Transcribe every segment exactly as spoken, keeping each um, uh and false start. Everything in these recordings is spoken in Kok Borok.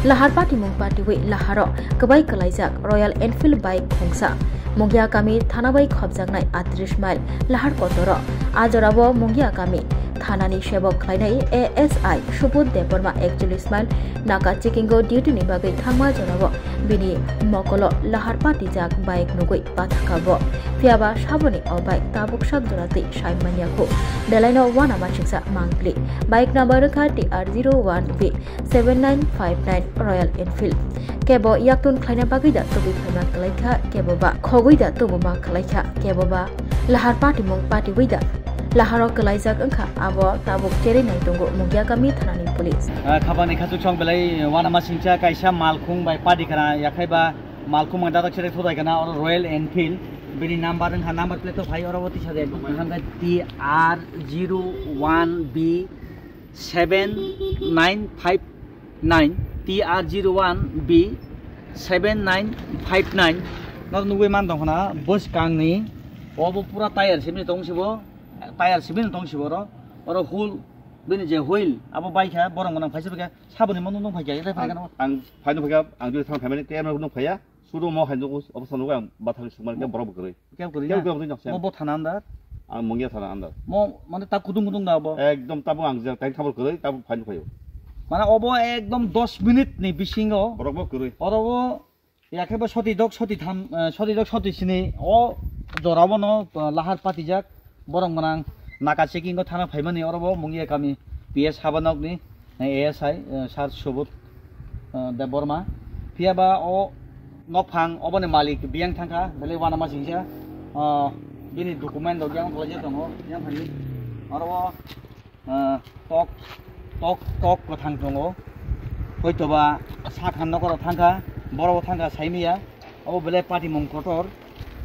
Lahar patimung patiwi laharo kwbai kwlaijak Royal Enfield bike khungsa. Mungia kami thana bai khopjaknai atris mile lahar kotoro. A jorao Mungia kami thanani sebok khlainai A S I Subodh Debbarma ekchollis mile naka checkingo duty ni bagwi thangma jorao bini mokolo lahar patijak bike nugwi pathakabo. Phiyaba saboni o bike tabuk sak jora twi sai manya khu. Belaino uanama singsa mangpli. Bike number wngkha T R zero one B seven nine five nine Royal Enfield. Kebo yaktun khlaina bagwi da tubui phaima kwlaikha, kebo ba khogwi da tubuma kwlaikha, kebo ba lahar patimung patiwi da laharo kwlaijak wngkha, abo tabuk cherwi nai tongo Mungia kami thanani police. Ah, khabani khachuk song belai uanama singcha kaisa malkhung bai padi kana, yakhai ba malkhung mangda tak cherwi thudai kana, oro Royal Enfield bini number wngkha, number plate to phai oro o tisa de, hangkhe T R zero one B seven nine five nine, T R zero one B seven nine five nine. Noro nugwi man tong khna bwskangni, obo pura tire simi tong sibo, tire simi tong sibo oro, oro whole bini je wheel abo bai kha, borok mwnang phaisa bai kha, saboni mano nung phai kha, ere phai kha. Ang, ang phaino phai kha, ang jodi thang phaimani, tei ano nung phaiya. Sudo mo hai nugo, obo sanu ang bathang sukmani khe borok bo kwrwi. Kebo kwrwi Kebo na? Kebo kwrwi nokse. Mo bo thana andar? Ang Mungia thana andar. Mo mane ta kudung kudung da bo? Ekdom tabuk ang je tang thabor kwrwi, tabuk phaino phaio. Mane obo ekdom dos minute ni bisingo. Borok bo kwrwi. Oro bo yakhe bo soti dok, soti tham, eh, soti dok, soti sini o jora bono, eh, lahar patijak. Borok mwnang naka checking o thana phaimani oro bo Mungia kami P S Habanokni, eh, A S I, eh, Sir Subodh, eh, Debbarma. Phiya ba o nokphang oboni malik biyang thangkha, belai uanama singsa, ah, bini document rok yang khlaijak tongo, yang thangwi. Oro o, ah, tok, tok, tok kwthang tongo. Hoitoba sakhan nokorok thangkha, borok bo thangkha saimaya. Obo belai patimung kotor.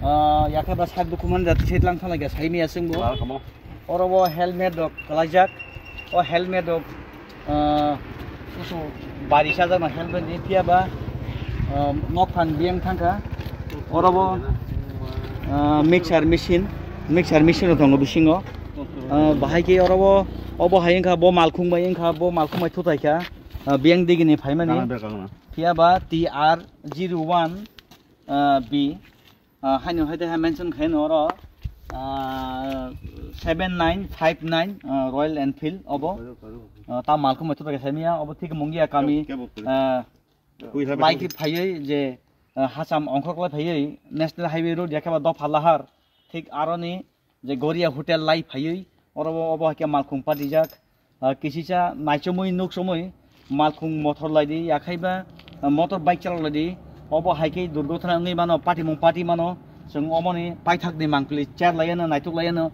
Ah, yakhe ba sak bukhumani da tisai tlang thanglaikha saimaya chwngbo. Oro bo helmet rok kwlaijak. O helmet rok, ah, kusu bari sajakno helmet ni phiya ba, ah, nokphang biyang thangkha. Oro bo, ah, mixer machine, mixer machine rok tongo bisingo. Ah, bahai khe oro bo, obo hai wngkha bo malkhung bai wngkha, bo malkhung bai thutai kha. Ah, biyang digini phaimani. Phiya ba T R zero one, ah, B, ah, haino hai de hai mention khaino oro, ah, seven nine five nine, ah, Royal Enfield obo. Ah, ta malkhung mai thutai kha saimaya, obo thik Mungia kami, ah, lai khe phaiwi je, ah, Hasam ongkhorklai phaiwi National Highway Road yakhe ba dopha lahar thik aroni je Goria Hotel lai phaiwi, oro bo obo hai khe malkhung patijak. Ah, kisisa naichomwi nukchomwi malkhung mothor laidi, yakhai ba, ah, motor bike chalok laidi. Obo hai khe durgothona wngwi mano, patimung pati mano. Chwng omoni paithakni mangpili cher laiano, naituk laiano,